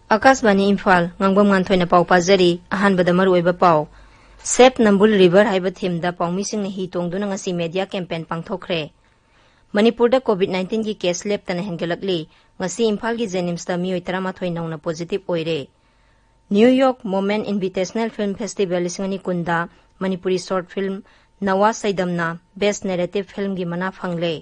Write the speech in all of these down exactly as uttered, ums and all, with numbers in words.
ꯑꯀꯥꯁꯕꯥꯅꯤ ꯏꯝꯐꯥꯜ, ꯉꯥꯡꯕꯝ ꯉꯥꯟꯊꯣꯏꯅ ꯄꯥꯎ ꯄꯥꯖꯔꯤ꯫ ꯑꯍꯥꯟꯕꯗ ꯃꯔꯨꯑꯣꯏꯕ ꯄꯥꯎ꯫ Save Nambul River ꯍꯥꯏꯕ ꯊꯤꯝꯗ ꯄꯥꯎꯃꯤꯁꯤꯡꯅ ꯍꯤ ꯇꯣꯡꯗꯨꯅ ꯉꯁꯤ ꯃꯦꯗꯤꯌꯥ ꯀꯦꯝꯄꯦꯟ ꯄꯥꯡꯊꯣꯛꯈ꯭ꯔꯦ꯫ ꯃꯅꯤꯄꯨꯔꯗ ꯀꯣꯚꯤꯗ ꯅꯥꯏꯟꯇꯤꯟꯒꯤ ꯀꯦꯁ ꯂꯦꯞꯇꯅ ꯍꯦꯟꯒꯠꯂꯛꯂꯤ꯫ ꯉꯁꯤ ꯏꯝꯐꯥꯜꯒꯤ ꯖꯦꯅꯤꯝꯁꯇ ꯃꯤꯑꯣꯏ ꯇꯔꯥꯃꯥꯊꯣꯏ ꯅꯧꯅ ꯄꯣꯖꯤꯇꯤꯚ ꯑꯣꯏꯔꯦ꯫ New York Moment International Film Festival ꯂꯤꯁꯤꯡ ꯑꯅꯤ ꯀꯨꯟꯗ ꯃꯅꯤꯄꯨꯔꯤ ꯁꯣꯔꯠ ꯐꯤꯜꯝ ꯅꯋꯥ ꯁꯩꯗꯝꯅ ꯕꯦꯁ ꯅꯦꯔꯦꯇꯤꯚ ꯐꯤꯜꯝꯒꯤ ꯃꯅꯥ ꯐꯪꯂꯦ꯫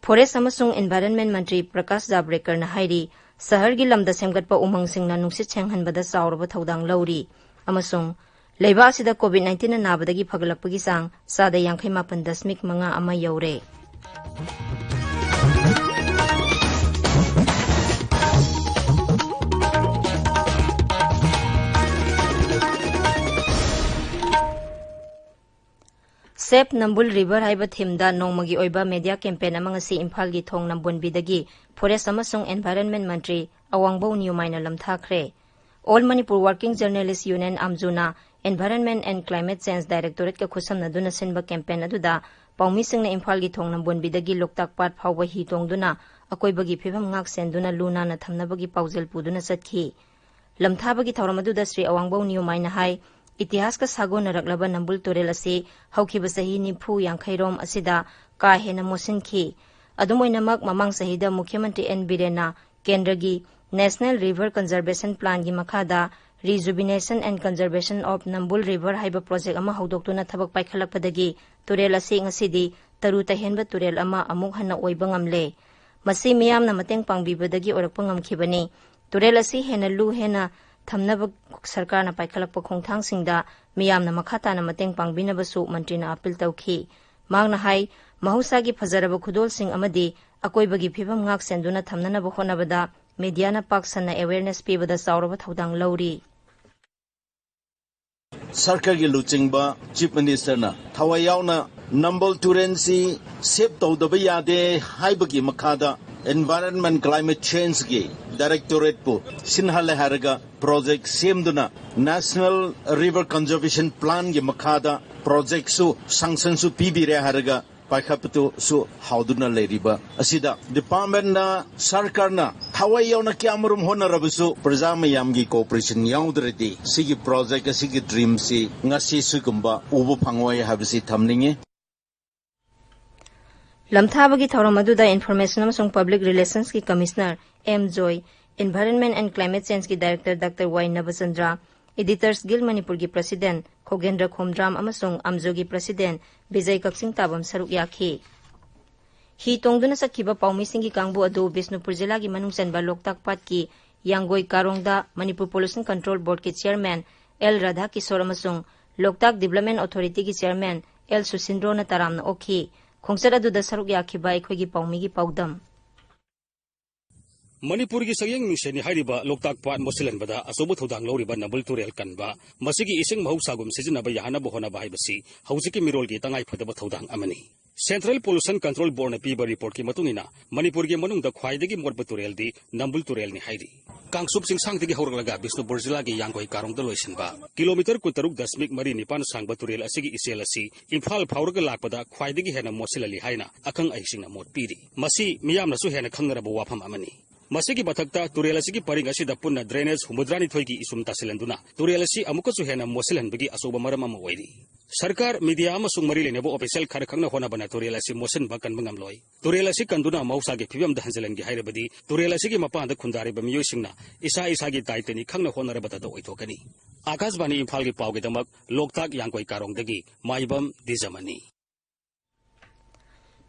ꯐꯣꯔꯦꯁ ꯑꯃꯁꯨꯡ ꯏꯟꯚꯥꯏꯔꯟꯃꯦꯟ ꯃꯟꯇ꯭ꯔꯤ ꯄ꯭ꯔꯀꯥꯁ ꯖꯥꯕ꯭ꯔꯦꯀꯔꯅ ꯍꯥꯏꯔꯤ, ꯁꯍꯔꯒꯤ ꯂꯝꯗ ꯁꯦꯝꯒꯠꯄ ꯎꯃꯪꯁꯤꯡꯅ ꯅꯨꯡꯁꯤꯠ ꯁꯦꯡꯍꯟꯕꯗ ꯆꯥꯎꯔꯕ ꯊꯧꯗꯥꯡ ꯂꯧꯔꯤ ꯑꯃꯁꯨꯡ ꯂꯩꯕꯥꯛ ꯑꯁꯤꯗ ꯀꯣꯚꯤꯗ ꯅꯥꯏꯟꯇꯤꯟꯅ ꯅꯥꯕꯗꯒꯤ ꯐꯒꯠꯂꯛꯄꯒꯤ ꯆꯥꯡ ꯆꯥꯗ ꯌꯥꯡꯈꯩ ꯃꯥꯄꯟ ꯗꯁꯃꯤꯛ ꯃꯉꯥ ꯑꯃ ꯌꯧꯔꯦ꯫ Save Nambul River ꯍꯥꯏꯕ ꯊꯤꯝꯗ ꯅꯣꯡꯃꯒꯤ ꯑꯣꯏꯕ ꯃꯦꯗꯤꯌꯥ ꯀꯦꯝꯄꯦꯟ ꯑꯃ ꯉꯁꯤ ꯏꯝꯐꯥꯜꯒꯤ ꯊꯣꯡ ꯅꯝꯕꯣꯟꯕꯤꯗꯒꯤ ꯐꯣꯔꯦꯁ ꯑꯃꯁꯨꯡ environment Mantri ꯑꯋꯥꯡꯕꯧ ꯅꯤꯌꯨꯃꯥꯏꯅ ꯂꯝꯊꯥꯈ꯭ꯔꯦ꯫ All Manipur Working Journalist Union, ꯑꯥꯝꯖꯨꯅ Environment and Climate Change Directorate-ꯀ ꯈꯨꯠꯁꯝꯅꯗꯨꯅ ꯁꯤꯟꯕ ꯀꯦꯝꯄꯦꯟ ꯑꯗꯨꯗ ꯄꯥꯎꯃꯤꯁꯤꯡꯅ ꯏꯝꯐꯥꯜꯒꯤ ꯊꯣꯡ ꯅꯝꯕꯣꯟꯕꯤꯗꯒꯤ ꯂꯣꯛꯇꯥꯛ ꯄꯥꯠ ꯐꯥꯎꯕ ꯍꯤ ꯇꯣꯡꯗꯨꯅ ꯑꯀꯣꯏꯕꯒꯤ ꯐꯤꯕꯝ ꯉꯥꯛ ꯁꯦꯟꯗꯨꯅ ꯂꯨ ꯅꯥꯟꯅ ꯊꯝꯅꯕꯒꯤ ꯄꯥꯎꯖꯦꯜ ꯄꯨꯗꯨꯅ ꯆꯠꯈꯤ꯫ ꯂꯝꯊꯥꯕꯒꯤ ꯊꯧꯔꯝ ꯑꯗꯨꯗ ꯁ꯭ꯔꯤ ꯑꯋꯥꯡꯕꯧ ꯅꯤꯌꯨꯃꯥꯏꯅ ꯍꯥꯏ, ꯏꯇꯤꯍꯥꯁꯀ ꯁꯥꯒꯣꯟꯅꯔꯛꯂꯕ ꯅꯝꯕꯨꯜ ꯇꯨꯔꯦꯜ ꯑꯁꯤ ꯍꯧꯈꯤꯕ ꯆꯍꯤ ꯅꯤꯐꯨ ꯌꯥꯡꯈꯩꯔꯣꯝ ꯑꯁꯤꯗ ꯀꯥ ꯍꯦꯟꯅ ꯃꯣꯠꯁꯤꯟꯈꯤ꯫ ꯑꯗꯨꯝ ꯑꯣꯏꯅꯃꯛ, ꯃꯃꯥꯡ ꯆꯍꯤꯗ ꯃꯨꯈ꯭ꯌ ꯃꯟꯇ꯭ꯔꯤ ꯑꯦꯟ ꯕꯤꯔꯦꯟꯅ ꯀꯦꯟꯗ꯭ꯔꯒꯤ National River Conservation Plan-ꯒꯤ ꯃꯈꯥꯗ Rejuvenation and Conservation of Nambul River ꯍꯥꯏꯕ ꯄ꯭ꯔꯣꯖꯦꯛ ꯑꯃ ꯍꯧꯗꯣꯛꯇꯨꯅ ꯊꯕꯛ ꯄꯥꯏꯈꯠꯂꯛꯄꯗꯒꯤ ꯇꯨꯔꯦꯜ ꯑꯁꯤ ꯉꯁꯤꯗꯤ ꯇꯔꯨ ꯇꯍꯦꯟꯕ ꯇꯨꯔꯦꯜ ꯑꯃ ꯑꯃꯨꯛ ꯍꯟꯅ ꯑꯣꯏꯕ ꯉꯝꯂꯦ꯫ ꯃꯁꯤ ꯃꯤꯌꯥꯝꯅ ꯃꯇꯦꯡ ꯄꯥꯡꯕꯤꯕꯗꯒꯤ ꯑꯣꯏꯔꯛꯄ ꯉꯝꯈꯤꯕꯅꯤ꯫ ꯇꯨꯔꯦꯜ ꯑꯁꯤ ꯍꯦꯟꯅ ꯂꯨ ꯍꯦꯟꯅ ꯊꯝꯅꯕ ꯁꯔꯀꯥꯔꯅ ꯄꯥꯏꯈꯠꯂꯛꯄ ꯈꯣꯡꯊꯥꯡꯁꯤꯡꯗ ꯃꯤꯌꯥꯝꯅ ꯃꯈꯥ ꯇꯥꯅ ꯃꯇꯦꯡ ꯄꯥꯡꯕꯤꯅꯕꯁꯨ ꯃꯟꯇ꯭ꯔꯤꯅ ꯑꯥꯄꯤꯜ ꯇꯧꯈꯤ꯫ ꯃꯍꯥꯛꯅ ꯍꯥꯏ, ꯃꯍꯧꯁꯥꯒꯤ ꯐꯖꯔꯕ ꯈꯨꯗꯣꯜꯁꯤꯡ ꯑꯃꯗꯤ ꯑꯀꯣꯏꯕꯒꯤ ꯐꯤꯕꯝ ꯉꯥꯛ ꯁꯦꯟꯗꯨꯅ ꯊꯝꯅꯅꯕ ꯍꯣꯠꯅꯕꯗ ꯃꯦꯗꯤꯌꯥꯅ ꯄꯥꯛ ꯁꯟꯅ ꯑꯦꯋꯦꯌꯔꯅꯦꯁ ꯄꯤꯕꯗ ꯆꯥꯎꯔꯕ ꯊꯧꯗꯥꯡ ꯂꯧꯔꯤ꯫ ꯁꯔꯀꯥꯔꯒꯤ ꯂꯨꯆꯤꯡꯕ ꯆꯤꯐ ꯃꯤꯅꯤꯁꯇꯔꯅ ꯊꯋꯥꯏ ꯌꯥꯎꯅ ꯅꯝꯕꯣꯜ ꯇꯨꯔꯦꯜꯁꯤ ꯁꯦꯞ ꯇꯧꯗꯕ ꯌꯥꯗꯦ ꯍꯥꯏꯕꯒꯤ ꯃꯈꯥꯗ Environment Climate Change-ꯒꯤ ꯗꯥꯏꯔꯦꯛꯇꯣꯔꯦꯠꯄꯨ ꯁꯤꯟꯍꯜꯂꯦ ꯍꯥꯏꯔꯒ ꯄ꯭ꯔꯣꯖꯦꯛ ꯁꯦꯝꯗꯨꯅ National River Conservation Plan-ꯒꯤ ꯃꯈꯥꯗ ꯄ꯭ꯔꯣꯖꯦꯛꯁꯨ ꯁꯪꯁꯟꯁꯨ ꯄꯤꯕꯤꯔꯦ ꯍꯥꯏꯔꯒ ꯄꯥꯏꯈꯠꯄꯗꯨꯁꯨ ꯍꯥꯎꯗꯨꯅ ꯂꯩꯔꯤꯕ ꯑꯁꯤꯗ departmentꯅ, ꯁꯔꯀꯥꯔꯅ ꯊꯋꯥꯏ ꯌꯥꯎꯅ ꯀꯌꯥꯃꯔꯨꯝ ꯍꯣꯠꯅꯔꯕꯁꯨ ꯄ꯭ꯔꯖꯥ ꯃꯌꯥꯝꯒꯤ cooperation ꯌꯥꯎꯗ꯭ꯔꯗꯤ ꯁꯤꯒꯤ project, ꯑꯁꯤꯒꯤ dreamꯁꯤ ꯉꯁꯤ ꯁꯤꯒꯨꯝꯕ ꯎꯕ ꯐꯪꯉꯣꯏ ꯍꯥꯏꯕꯁꯤ ꯊꯝꯅꯤꯡꯉꯤ꯫ ꯂꯝꯊꯥꯕꯒꯤ ꯊꯧꯔꯝ ꯑꯗꯨꯗ Information ꯑꯃꯁꯨꯡ Public Relationsꯀꯤ Commissioner M Joy, Environment and Climate Changeꯀꯤ Director doctor Y Nabachandra, Editors Guild ꯃꯅꯤꯄꯨꯔꯒꯤ President ꯈꯣꯒꯦꯟꯗ꯭ꯔ ꯈꯣꯝꯗ꯭ꯔꯥꯝ ꯑꯃꯁꯨꯡ ꯑꯝꯖꯣꯒꯤ President ꯕꯤꯖꯩ ꯀꯛꯆꯤꯡ ꯇꯥꯕꯝ ꯁꯔꯨꯛ ꯌꯥꯈꯤ꯫ ꯍꯤ ꯇꯣꯡꯗꯨꯅ ꯆꯠꯈꯤꯕ ꯄꯥꯎꯃꯤꯁꯤꯡꯒꯤ ꯀꯥꯡꯕꯨ ꯑꯗꯨ ꯕꯤꯁꯅꯨꯄꯨꯔ ꯖꯤꯂꯥꯒꯤ ꯃꯅꯨꯡ ꯆꯟꯕ ꯂꯣꯛꯇꯥꯛ ꯄꯥꯠꯀꯤ ꯌꯥꯡꯒꯣꯏ ꯀꯥꯔꯣꯡꯗ ꯃꯅꯤꯄꯨꯔ Pollution Control Boardꯀꯤ Chairman ꯑꯦꯜ ꯔꯥꯙꯥ ꯀꯤꯁꯣꯔ ꯑꯃꯁꯨꯡ ꯂꯣꯛꯇꯥꯛ Development Authorityꯒꯤ Chairman ꯑꯦꯜ ꯁꯨꯁꯤꯟꯗ꯭ꯔꯣꯅ ꯇꯔꯥꯝꯅ ꯑꯣꯛꯈꯤ꯫ ꯈꯣꯡꯆꯠ ꯑꯗꯨꯗ ꯁꯔꯨꯛ ꯌꯥꯈꯤꯕ ꯑꯩꯈꯣꯏꯒꯤ ꯄꯥꯎꯃꯤꯒꯤ ꯄꯥꯎꯗꯝ꯫ ꯃꯅꯤꯄꯨꯔꯒꯤ ꯁꯛꯌꯦꯡ ꯃꯤꯡꯁꯦꯟꯅꯤ ꯍꯥꯏꯔꯤꯕ ꯂꯣꯛꯇꯥꯛ ꯄꯥꯠ ꯃꯣꯠꯁꯤꯜꯍꯟꯕꯗ ꯑꯆꯧꯕ ꯊꯧꯗꯥꯡ ꯂꯧꯔꯤꯕ ꯅꯝꯕꯨꯜ ꯇꯨꯔꯦꯜ ꯀꯟꯕ, ꯃꯁꯤꯒꯤ ꯏꯁꯤꯡ ꯃꯍꯧꯁꯥꯒꯨꯝ ꯁꯤꯖꯤꯟꯅꯕ ꯌꯥꯍꯟꯅꯕ ꯍꯣꯠꯅꯕ ꯍꯥꯏꯕꯁꯤ ꯍꯧꯖꯤꯛꯀꯤ ꯃꯤꯔꯣꯜꯒꯤ ꯇꯉꯥꯏ ꯐꯗꯕ ꯊꯧꯗꯥꯡ ꯑꯃꯅꯤ꯫ Central Pollution Control Boardꯅ ꯄꯤꯕ reportꯀꯤ ꯃꯇꯨꯡ ꯏꯟꯅ, ꯃꯅꯤꯄꯨꯔꯒꯤ ꯃꯅꯨꯡꯗ ꯈ꯭ꯋꯥꯏꯗꯒꯤ ꯃꯣꯠꯄ ꯇꯨꯔꯦꯜꯗꯤ ꯅꯝꯕꯨꯜ ꯇꯨꯔꯦꯜꯅꯤ ꯍꯥꯏꯔꯤ꯫ ꯀꯥꯡꯆꯨꯞ ꯆꯤꯡꯁꯥꯡꯗꯒꯤ ꯍꯧꯔꯛꯂꯒ ꯕꯤꯁꯅꯨꯄꯨꯔ ꯖꯤꯂꯥꯒꯤ ꯌꯥꯡꯒꯣꯏ ꯀꯥꯔꯣꯡꯗ ꯂꯣꯏꯁꯤꯟꯕ ꯀꯤꯂꯣꯃꯤꯇꯔ ꯀꯨꯟꯇꯔꯨꯛ ꯗꯁꯃꯤꯛ ꯃꯔꯤ ꯅꯤꯄꯥꯟ ꯁꯥꯡꯕ ꯇꯨꯔꯦꯜ ꯑꯁꯤꯒꯤ ꯏꯆꯦꯜ ꯑꯁꯤ ꯏꯝꯐꯥꯜ ꯐꯥꯎꯔꯒ ꯂꯥꯛꯄꯗ ꯈ꯭ꯋꯥꯏꯗꯒꯤ ꯍꯦꯟꯅ ꯃꯣꯠꯁꯤꯜꯍꯜꯂꯤ ꯍꯥꯏꯅ ꯑꯈꯪ ꯑꯍꯩꯁꯤꯡꯅ ꯃꯣꯠ ꯄꯤꯔꯤ꯫ ꯃꯁꯤ ꯃꯤꯌꯥꯝꯅꯁꯨ ꯍꯦꯟꯅ ꯈꯪꯅꯔꯕ ꯋꯥꯐꯝ ꯑꯃꯅꯤ꯫ ꯃꯁꯤꯒꯤ ꯃꯊꯛꯇ, ꯇꯨꯔꯦꯜ ꯑꯁꯤꯒꯤ ꯄꯔꯤꯡ ꯑꯁꯤꯗ ꯄꯨꯟꯅ drainage ꯍꯨꯝꯐꯨꯇꯔꯥꯅꯤꯊꯣꯏꯒꯤ ꯏꯆꯨꯝ ꯇꯥꯁꯤꯜꯍꯟꯗꯨꯅ ꯇꯨꯔꯦꯜ ꯑꯁꯤ ꯑꯃꯨꯛꯀꯁꯨ ꯍꯦꯟꯅ ꯃꯣꯠꯁꯤꯜꯍꯟꯕꯒꯤ ꯑꯆꯧꯕ ꯃꯔꯝ ꯑꯃ ꯑꯣꯏꯔꯤ꯫ ꯁꯔꯀꯥꯔ, media ꯑꯃꯁꯨꯡ ꯃꯔꯤ ꯂꯩꯅꯕ official ꯈꯔ ꯈꯛꯅ ꯍꯣꯠꯅꯕꯅ ꯇꯨꯔꯦꯜ ꯑꯁꯤ ꯃꯣꯠꯁꯤꯟꯕ ꯀꯟꯕ ꯉꯝꯂꯣꯏ꯫ ꯇꯨꯔꯦꯜ ꯑꯁꯤ ꯀꯟꯗꯨꯅ ꯃꯍꯧꯁꯥꯒꯤ ꯐꯤꯕꯝꯗ ꯍꯟꯖꯤꯜꯍꯟꯒꯦ ꯍꯥꯏꯔꯕꯗꯤ, ꯇꯨꯔꯦꯜ ꯑꯁꯤꯒꯤ ꯃꯄꯥꯟꯗ ꯈꯨꯟꯗꯥꯔꯤꯕ ꯃꯤꯑꯣꯏꯁꯤꯡꯅ ꯏꯁꯥ ꯏꯁꯥꯒꯤ ꯗꯥꯏꯇꯅꯤ ꯈꯪꯅ ꯍꯣꯠꯅꯔꯕꯗꯇ ꯑꯣꯏꯊꯣꯛꯀꯅꯤ꯫ ꯑꯀꯥꯁꯕꯥꯅꯤ ꯏꯝꯐꯥꯜꯒꯤ ꯄꯥꯎꯒꯤꯗꯃꯛ ꯂꯣꯛꯇꯥꯛ ꯌꯥꯡꯒꯣꯏ ꯀꯥꯔꯣꯡꯗꯒꯤ ꯃꯥꯏꯕꯝ ꯗꯤꯖꯃꯅꯤ꯫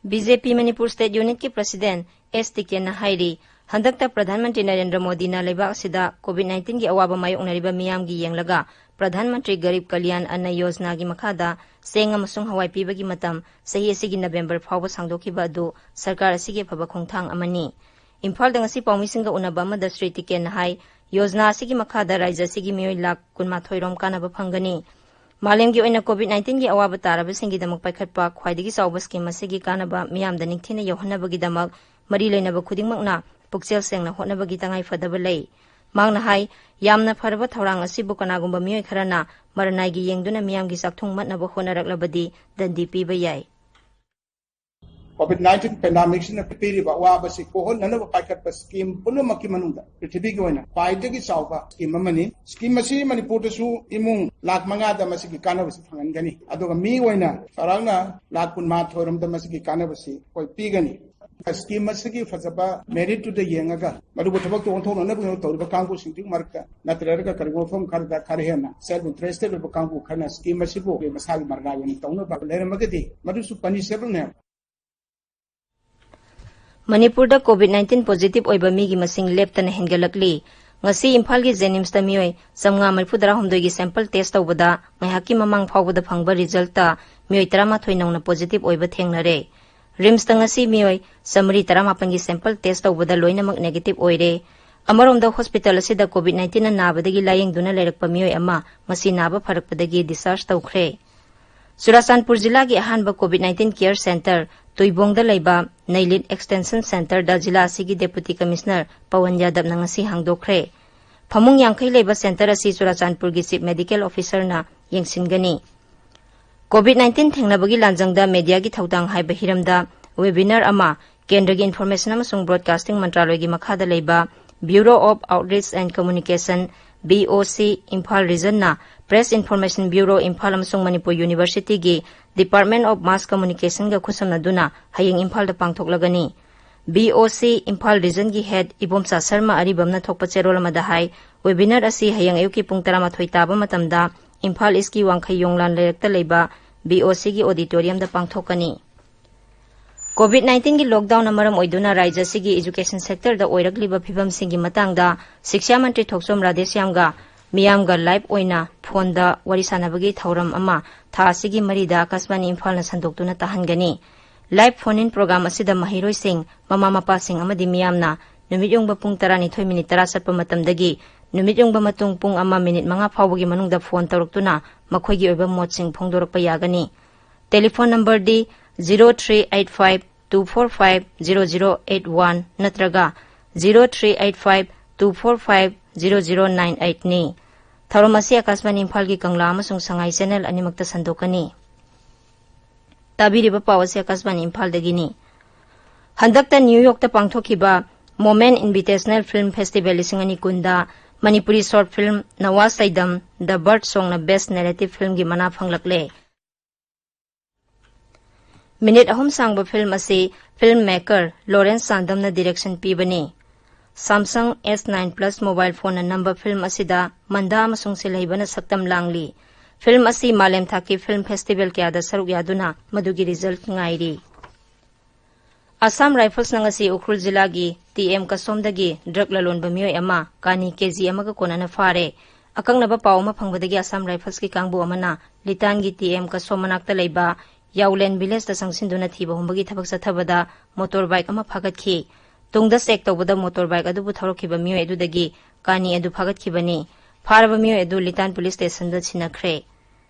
ꯕꯤ ꯖꯦ ꯄꯤ ꯃꯅꯤꯄꯨꯔ State Unitꯀꯤ President ꯑꯦꯁ ꯇꯤꯀꯦꯟꯅ ꯍꯥꯏꯔꯤ, ꯍꯟꯗꯛꯇ ꯄ꯭ꯔꯙꯥꯟ ꯃꯟꯇ꯭ꯔꯤ ꯅꯔꯦꯟꯗ꯭ꯔ ꯃꯣꯗꯤꯅ ꯂꯩꯕꯥꯛ ꯑꯁꯤꯗ COVID nineteenꯒꯤ ꯑꯋꯥꯕ ꯃꯥꯌꯣꯛꯅꯔꯤꯕ ꯃꯤꯌꯥꯝꯒꯤ ꯌꯦꯡꯂꯒ ꯄ꯭ꯔꯙꯥꯟ ꯃꯟꯇ꯭ꯔꯤ ꯒꯔꯤꯕ ꯀꯂꯌꯥꯟ ꯑꯟꯅ ꯌꯣꯖꯅꯥꯒꯤ ꯃꯈꯥꯗ ꯆꯦꯡ ꯑꯃꯁꯨꯡ ꯍꯋꯥꯏ ꯄꯤꯕꯒꯤ ꯃꯇꯝ ꯆꯍꯤ ꯑꯁꯤꯒꯤ ꯅꯕꯦꯝꯕꯔ ꯐꯥꯎꯕ ꯁꯥꯡꯗꯣꯛꯈꯤꯕ ꯑꯗꯨ ꯁꯔꯀꯥꯔ ꯑꯁꯤꯒꯤ ꯑꯐꯕ ꯈꯣꯡꯊꯥꯡ ꯑꯃꯅꯤ꯫ ꯏꯝꯐꯥꯜꯗ ꯉꯁꯤ ꯄꯥꯎꯃꯤꯁꯤꯡꯒ ꯎꯅꯕ ꯑꯃꯗ ꯁ꯭ꯔꯤ ꯇꯤꯀꯦꯟꯅ ꯍꯥꯏ, ꯌꯣꯖꯅꯥ ꯑꯁꯤꯒꯤ ꯃꯈꯥꯗ ꯔꯥꯖ꯭ꯌ ꯑꯁꯤꯒꯤ ꯃꯤꯑꯣꯏ ꯂꯥꯈ ꯀꯨꯟꯃꯥꯊꯣꯏ ꯔꯣꯝ ꯀꯥꯟꯅꯕ ꯐꯪꯒꯅꯤ꯫ ꯃꯥꯂꯦꯝꯒꯤ ꯑꯣꯏꯅ COVID nineteenꯒꯤ ꯑꯋꯥꯕ ꯇꯥꯔꯕꯁꯤꯡꯒꯤꯗꯃꯛ ꯄꯥꯏꯈꯠꯄ ꯈ꯭ꯋꯥꯏꯗꯒꯤ ꯆꯥꯎꯕ scheme ꯑꯁꯤꯒꯤ ꯀꯥꯟꯅꯕ ꯃꯤꯌꯥꯝꯗ ꯅꯤꯡꯊꯤꯅ ꯌꯧꯍꯟꯅꯕꯒꯤꯗꯃꯛ ꯃꯔꯤ ꯂꯩꯅꯕ ꯈꯨꯗꯤꯡꯃꯛꯅ ꯄꯨꯛꯆꯦꯜ ꯁꯦꯡꯅ ꯍꯣꯠꯅꯕꯒꯤ ꯇꯉꯥꯏ ꯐꯗꯕ ꯂꯩ꯫ ꯃꯍꯥꯛꯅ ꯍꯥꯏ, ꯌꯥꯝꯅ ꯐꯔꯕ ꯊꯧꯔꯥꯡ ꯑꯁꯤꯕꯨ ꯀꯅꯥꯒꯨꯝꯕ ꯃꯤꯑꯣꯏ ꯈꯔꯅ ꯃꯔꯅꯥꯏꯒꯤ ꯌꯦꯡꯗꯨꯅ ꯃꯤꯌꯥꯝꯒꯤ ꯆꯥꯛꯊꯨꯡ ꯃꯠꯅꯕ ꯍꯣꯠꯅꯔꯛꯂꯕꯗꯤ ꯗꯟꯗꯤ ꯄꯤꯕ ꯌꯥꯏ꯫ ꯀꯣꯚꯤꯗ ꯅꯥꯏꯟꯇꯤꯟ ꯄꯦꯟꯗꯥꯃꯤꯛꯁꯤꯅ ꯄꯤꯔꯤꯕ ꯑꯋꯥꯕꯁꯤ ꯀꯣꯛꯍꯟꯅꯅꯕ ꯄꯥꯏꯈꯠꯄ ꯁ꯭ꯀꯤꯝ ꯄꯨꯝꯅꯃꯛꯀꯤ ꯃꯅꯨꯡꯗ ꯄ꯭ꯔꯤꯊꯤꯕꯤꯒꯤ ꯑꯣꯏꯅ ꯈ꯭ꯋꯥꯏꯗꯒꯤ ꯆꯥꯎꯕ ꯁ꯭ꯀꯤꯝ ꯑꯃꯅꯤ꯫ ꯁ꯭ꯀꯤꯝ ꯑꯁꯤ ꯃꯅꯤꯄꯨꯔꯗꯁꯨ ꯏꯃꯨꯡ ꯂꯥꯈ ꯃꯉꯥꯗ ꯃꯁꯤꯒꯤ ꯀꯥꯟꯅꯕꯁꯤ ꯐꯪꯍꯟꯒꯅꯤ꯫ ꯑꯗꯨꯒ ꯃꯤ ꯑꯣꯏꯅ ꯆꯥꯎꯔꯥꯛꯅ ꯂꯥꯈ ꯀꯨꯟꯃꯥꯊꯣꯏ ꯔꯣꯝꯗ ꯃꯁꯤꯒꯤ ꯀꯥꯟꯅꯕꯁꯤ ꯑꯩꯈꯣꯏ ꯄꯤꯒꯅꯤ꯫ ꯁ꯭ꯀꯤꯝ ꯑꯁꯤꯒꯤ ꯐꯖꯕ ꯃꯦꯔꯤꯠꯇꯨꯗ ꯌꯦꯡꯉꯒ ꯃꯗꯨꯕꯨ ꯊꯕꯛꯇ ꯑꯣꯟꯊꯣꯛꯅꯅꯕ ꯇꯧꯔꯤꯕ ꯀꯥꯡꯕꯨꯁꯤꯡꯗꯨꯒꯤ ꯃꯔꯛꯇ ꯅꯠꯇ꯭ꯔꯒ ꯀꯔꯤꯒꯨꯝꯕ ꯃꯐꯝ ꯈꯔꯗ ꯈꯔ ꯍꯦꯟꯅ ꯁꯦꯜꯐ ꯏꯟꯇꯔꯦꯁꯇꯦꯠ ꯑꯣꯏꯕ ꯀꯥꯡꯕꯨ ꯈꯔꯅ ꯁ꯭ꯀꯤꯝ ꯑꯁꯤꯕꯨ ꯃꯁꯥꯒꯤ ꯃꯔꯒꯥ ꯑꯣꯏꯅ ꯇꯧꯅꯕ ꯂꯩꯔꯝꯃꯒꯗꯤ ꯃꯗꯨꯁꯨ ꯄꯅꯤꯁꯦꯕꯜꯅꯦ꯫ ꯃꯅꯤꯄꯨꯔꯗ ꯀꯣꯚꯤꯗ ꯅꯥꯏꯟꯇꯤꯟ ꯄꯣꯖꯤꯇꯤꯚ ꯑꯣꯏꯕ ꯃꯤꯒꯤ ꯃꯁꯤꯡ ꯂꯦꯞꯇꯅ ꯍꯦꯟꯒꯠꯂꯛꯂꯤ꯫ ꯉꯁꯤ ꯏꯝꯐꯥꯜꯒꯤ ꯖꯦꯅꯤꯝꯁꯇ ꯃꯤꯑꯣꯏ ꯆꯥꯝꯃꯉꯥ ꯃꯔꯤꯐꯨ ꯇꯔꯥꯍꯨꯝꯗꯣꯏꯒꯤ ꯁꯦꯝꯄꯜ ꯇꯦꯁ ꯇꯧꯕꯗ ꯉꯥꯏꯍꯥꯛꯀꯤ ꯃꯃꯥꯡ ꯐꯥꯎꯕꯗ ꯐꯪꯕ ꯔꯤꯖꯜꯇ ꯃꯤꯑꯣꯏ ꯇꯔꯥꯃꯥꯊꯣꯏ ꯅꯧꯅ ꯄꯣꯖꯤꯇꯤꯚ ꯑꯣꯏꯕ ꯊꯦꯡꯅꯔꯦ꯫ ꯔꯤꯝꯁꯇ ꯉꯁꯤ ꯃꯤꯑꯣꯏ ꯆꯥꯃꯔꯤ ꯇꯔꯥꯃꯥꯄꯟꯒꯤ ꯁꯦꯝꯄꯜ ꯇꯦꯁ ꯇꯧꯕꯗ ꯂꯣꯏꯅꯃꯛ ꯅꯦꯒꯦꯇꯤꯚ ꯑꯣꯏꯔꯦ꯫ ꯑꯃꯔꯣꯝꯗ ꯍꯣꯁꯄꯤꯇꯥꯜ ꯑꯁꯤꯗ ꯀꯣꯚꯤꯗ ꯅꯥꯏꯟꯇꯤꯟꯅ ꯅꯥꯕꯗꯒꯤ ꯂꯥꯌꯦꯡꯗꯨꯅ ꯂꯩꯔꯛꯄ ꯃꯤꯑꯣꯏ ꯑꯃ ꯉꯁꯤ ꯅꯥꯕ ꯐꯔꯛꯄꯗꯒꯤ ꯗꯤꯁꯆꯥꯔꯖ ꯇꯧꯈ꯭ꯔꯦ꯫ ꯆꯨꯔꯥꯆꯥꯟꯄꯨꯔ ꯖꯤꯂꯥꯒꯤ ꯑꯍꯥꯟꯕ ꯀꯣꯚꯤꯗ ꯅꯥꯏꯟꯇꯤꯟ ꯀꯦꯌꯔ ꯁꯦꯟꯇꯔ ꯇꯨꯏꯕꯣꯡꯗ ꯂꯩꯕ ꯅꯩꯂꯤꯠ ꯑꯦꯛꯁꯇꯦꯟꯁꯟ ꯁꯦꯟꯇꯔꯗ ꯖꯤꯂꯥ ꯑꯁꯤꯒꯤ ꯗꯦꯄꯨꯇꯤ ꯀꯃꯤꯁꯅꯔ ꯄꯋꯟ ꯌꯥꯗꯕꯅ ꯉꯁꯤ ꯍꯥꯡꯗꯣꯛꯈ꯭ꯔꯦ꯫ ꯐꯃꯨꯡ ꯌꯥꯡꯈꯩ ꯂꯩꯕ ꯁꯦꯟꯇꯔ ꯑꯁꯤ ꯆꯨꯔꯥꯆꯥꯟꯄꯨꯔꯒꯤ ꯆꯤꯐ ꯃꯦꯗꯤꯀꯦꯜ ꯑꯣꯐꯤꯁꯔꯅ ꯌꯦꯡꯁꯤꯟꯒꯅꯤ꯫ ꯀꯣꯚꯤꯗ ꯅꯥꯏꯟꯇꯤꯟ ꯊꯦꯡꯅꯕꯒꯤ ꯂꯥꯟꯖꯪꯗ ꯃꯦꯗꯤꯌꯥꯒꯤ ꯊꯧꯗꯥꯡ ꯍꯥꯏꯕ ꯍꯤꯔꯝꯗ ꯋꯦꯕꯤꯅꯥꯔ ꯑꯃ ꯀꯦꯟꯗ꯭ꯔꯒꯤ ꯏꯟꯐꯣꯔꯃꯦꯁꯟ ꯑꯃꯁꯨꯡ ꯕ꯭ꯔꯣꯗꯀꯥꯁꯇꯤꯡ ꯃꯟꯇ꯭ꯔꯥꯂꯣꯏꯒꯤ ꯃꯈꯥꯗ ꯂꯩꯕ Bureau of Outreach and Communication, B O C, Imphal ꯔꯤꯖꯟꯅ ꯄ꯭ꯔꯦꯁ ꯏꯟꯐꯣꯔꯃꯦꯁꯟ ꯕ꯭ꯌꯨꯔꯣ ꯏꯝꯐꯥꯜ ꯑꯃꯁꯨꯡ ꯃꯅꯤꯄꯨꯔ ꯌꯨꯅꯤꯚꯔꯁꯤꯇꯤꯒꯤ Department of Mass Communicationꯒ ꯈꯨꯠꯁꯝꯅꯗꯨꯅ ꯍꯌꯦꯡ ꯏꯝꯐꯥꯜꯗ ꯄꯥꯡꯊꯣꯛꯂꯒꯅꯤ꯫ B O C ꯏꯝꯐꯥꯜ ꯔꯤꯖꯟꯒꯤ ꯍꯦꯗ ꯏꯕꯣꯝꯆꯥ ꯁꯔꯃ ꯑꯔꯤꯕꯝꯅ ꯊꯣꯛꯄ ꯆꯦꯔꯣꯜ ꯑꯃꯗ ꯍꯥꯏ, ꯋꯦꯕꯤꯅꯥꯔ ꯑꯁꯤ ꯍꯌꯦꯡ ꯑꯌꯨꯛꯀꯤ ꯄꯨꯡ ꯇꯔꯥꯃꯥꯊꯣꯏ ꯇꯥꯕ ꯃꯇꯝꯗ ꯏꯝꯐꯥꯜ ꯏꯁꯀꯤ ꯋꯥꯡꯈꯩ ꯌꯣꯡꯂꯥꯟ ꯂꯩꯔꯛꯇ ꯂꯩꯕ B O Cꯒꯤ ꯑꯣꯗꯤꯇꯣꯔꯤꯌꯝꯗ ꯄꯥꯡꯊꯣꯛꯀꯅꯤ꯫ ꯀꯣꯚꯤꯗ ꯅꯥꯏꯟꯇꯤꯟꯒꯤ ꯂꯣꯛꯗꯥꯎꯟꯅ ꯃꯔꯝ ꯑꯣꯏꯗꯨꯅ ꯔꯥꯖ꯭ꯌ ꯑꯁꯤꯒꯤ ꯏꯖꯨꯀꯦꯁꯟ ꯁꯦꯛꯇꯔꯗ ꯑꯣꯏꯔꯛꯂꯤꯕ ꯐꯤꯕꯝꯁꯤꯡꯒꯤ ꯃꯇꯥꯡꯗ ꯁꯤꯛꯁꯥ ꯃꯟꯇ꯭ꯔꯤ ꯊꯣꯛꯆꯣꯝ ꯔꯥꯙꯦꯁ꯭ꯌꯥꯝꯒ ꯃꯤꯌꯥꯝꯒ ꯂꯥꯏꯚ ꯑꯣꯏꯅ ꯐꯣꯟꯗ ꯋꯥꯔꯤ ꯁꯥꯟꯅꯕꯒꯤ ꯊꯧꯔꯝ ꯑꯃ ꯊꯥ ꯑꯁꯤꯒꯤ ꯃꯔꯤꯗ ꯑꯀꯥꯁꯕꯥꯅꯤ ꯏꯝꯐꯥꯜꯅ ꯁꯟꯗꯣꯛꯇꯨꯅ ꯇꯥꯍꯟꯒꯅꯤ꯫ ꯂꯥꯏꯚ ꯐꯣꯟ ꯏꯟ ꯄ꯭ꯔꯣꯒ꯭ꯔꯥꯝ ꯑꯁꯤꯗ ꯃꯍꯩꯔꯣꯏꯁꯤꯡ, ꯃꯃꯥ ꯃꯄꯥꯁꯤꯡ ꯑꯃꯗꯤ ꯃꯤꯌꯥꯝꯅ ꯅꯨꯃꯤꯠ ꯌꯨꯡꯕ ꯄꯨꯡ ꯇꯔꯥꯅꯤꯊꯣꯏ ꯃꯤꯅꯤꯠ ꯇꯔꯥ ꯆꯠꯄ ꯃꯇꯝꯗꯒꯤ ꯅꯨꯃꯤꯠ ꯌꯨꯡꯕ ꯃꯇꯨꯡ ꯄꯨꯡ ꯑꯃ ꯃꯤꯅꯤꯠ ꯃꯉꯥ ꯐꯥꯎꯕꯒꯤ ꯃꯅꯨꯡꯗ ꯐꯣꯟ ꯇꯧꯔꯛꯇꯨꯅ ꯃꯈꯣꯏꯒꯤ ꯑꯣꯏꯕ ꯃꯣꯠꯁꯤꯡ ꯐꯣꯡꯗꯣꯔꯛꯄ ꯌꯥꯒꯅꯤ꯫ ꯇꯦꯂꯤꯐꯣꯟ ꯅꯝꯕꯔꯗꯤ zero three eight five two four five zero zero eight one ꯅꯠꯇ꯭ꯔꯒ zero three eight five two four five zero zero nine eight ꯅꯤ꯫ ꯊꯧꯔꯝ ꯑꯁꯤ ꯑꯀꯥꯁꯕꯥꯅꯤ ꯏꯝꯐꯥꯜꯒꯤ ꯀꯪꯂꯥ ꯑꯃꯁꯨꯡ ꯁꯉꯥꯏ ꯆꯦꯅꯦꯜ ꯑꯅꯤꯃꯛꯇ ꯁꯟꯗꯣꯛꯀꯅꯤ꯫ ꯇꯥꯕꯤꯔꯤꯕ ꯄꯥꯎ ꯑꯁꯤ ꯑꯀꯥꯁꯕꯥꯅꯤ ꯏꯝꯐꯥꯜꯗꯒꯤꯅꯤ꯫ ꯍꯟꯗꯛꯇ ꯅ꯭ꯌꯨ ꯌꯣꯔꯛꯇ ꯄꯥꯡꯊꯣꯛꯈꯤꯕ ꯃꯣꯃꯦꯟ ꯏꯟꯚꯤꯇꯦꯁꯅꯦꯜ ꯐꯤꯜꯝ ꯐꯦꯁꯇꯤꯚꯦꯜ ꯂꯤꯁꯤꯡ ꯑꯅꯤ ꯀꯨꯟꯗ ꯃꯅꯤꯄꯨꯔꯤ ꯁꯣꯔꯠ ꯐꯤꯜꯝ ꯅꯋꯥ ꯁꯩꯗꯝ ꯗ ꯕꯔꯠ ꯁꯣꯡꯅ ꯕꯦꯁ ꯅꯦꯔꯦꯇꯤꯚ ꯐꯤꯜꯝꯒꯤ ꯃꯅꯥ ꯐꯪꯂꯛꯂꯦ꯫ ꯃꯤꯅꯤꯠ ꯑꯍꯨꯝ ꯁꯥꯡꯕ ꯐꯤꯜꯝ ꯑꯁꯤ ꯐꯤꯜꯝ ꯃꯦꯀꯔ ꯂꯣꯔꯦꯟꯁ ꯆꯥꯟꯗꯝꯅ ꯗꯤꯔꯦꯛꯁꯟ ꯄꯤꯕꯅꯤ꯫ ꯁꯥꯝꯁꯪ ꯑꯦꯁ ꯅꯥꯏꯟ ꯄ꯭ꯂꯁ ꯃꯣꯕꯥꯏꯜ ꯐꯣꯟꯅ ꯅꯝꯕ ꯐꯤꯜꯝ ꯑꯁꯤꯗ ꯃꯟꯗꯥ ꯑꯃꯁꯨꯡ ꯁꯤꯜꯍꯩꯕꯅ ꯁꯛꯇꯝ ꯂꯥꯡꯂꯤ꯫ ꯐꯤꯜꯝ ꯑꯁꯤ ꯃꯥꯂꯦꯝ ꯊꯥꯛꯀꯤ ꯐꯤꯜꯝ ꯐꯦꯁꯇꯤꯚꯦꯜ ꯀꯌꯥꯗ ꯁꯔꯨꯛ ꯌꯥꯗꯨꯅ ꯃꯗꯨꯒꯤ ꯔꯤꯖꯜꯠ ꯉꯥꯏꯔꯤ꯫ ꯑꯁꯥꯝ ꯔꯥꯏꯐꯜꯁꯅ ꯉꯁꯤ ꯎꯈ꯭ꯔꯨꯜ ꯖꯤꯂꯥꯒꯤ ꯇꯤ ꯑꯦꯝ ꯀꯁꯣꯝꯗꯒꯤ ꯗ꯭ꯔꯒ ꯂꯂꯣꯟꯕ ꯃꯤꯑꯣꯏ ꯑꯃ ꯀꯥꯅꯤ ꯀꯦ ꯖꯤ ꯑꯃꯒ ꯀꯣꯟꯅꯅ ꯐꯥꯔꯦ꯫ ꯑꯀꯛꯅꯕ ꯄꯥꯎ ꯑꯃ ꯐꯪꯕꯗꯒꯤ ꯑꯁꯥꯝ ꯔꯥꯏꯐꯜꯁꯀꯤ ꯀꯥꯡꯕꯨ ꯑꯃꯅ ꯂꯤꯇꯥꯟꯒꯤ ꯇꯤ ꯑꯦꯝ ꯀꯁꯣꯝ ꯃꯅꯥꯛꯇ ꯂꯩꯕ ꯌꯥꯎꯂꯦꯟ ꯚꯤꯂꯦꯖꯇ ꯆꯪꯁꯤꯟꯗꯨꯅ ꯊꯤꯕ ꯍꯨꯝꯕꯒꯤ ꯊꯕꯛ ꯆꯠꯊꯕꯗ ꯃꯣꯇꯣꯔ ꯕꯥꯏꯛ ꯑꯃ ꯐꯥꯒꯠꯈꯤ꯫ ꯇꯨꯡꯗ ꯆꯦꯛ ꯇꯧꯕꯗ ꯃꯣꯇꯣꯔ ꯕꯥꯏꯛ ꯑꯗꯨꯕꯨ ꯊꯧꯔꯛꯈꯤꯕ ꯃꯤꯑꯣꯏ ꯑꯗꯨꯗꯒꯤ ꯀꯥꯅꯤ ꯑꯗꯨ ꯐꯥꯒꯠꯈꯤꯕꯅꯤ꯫ ꯐꯥꯔꯕ ꯃꯤꯑꯣꯏ ꯑꯗꯨ ꯂꯤꯇꯥꯟ ꯄꯨꯂꯤꯁ ꯁ꯭ꯇꯦꯁꯟꯗ ꯁꯤꯟꯅꯈ꯭ꯔꯦ꯫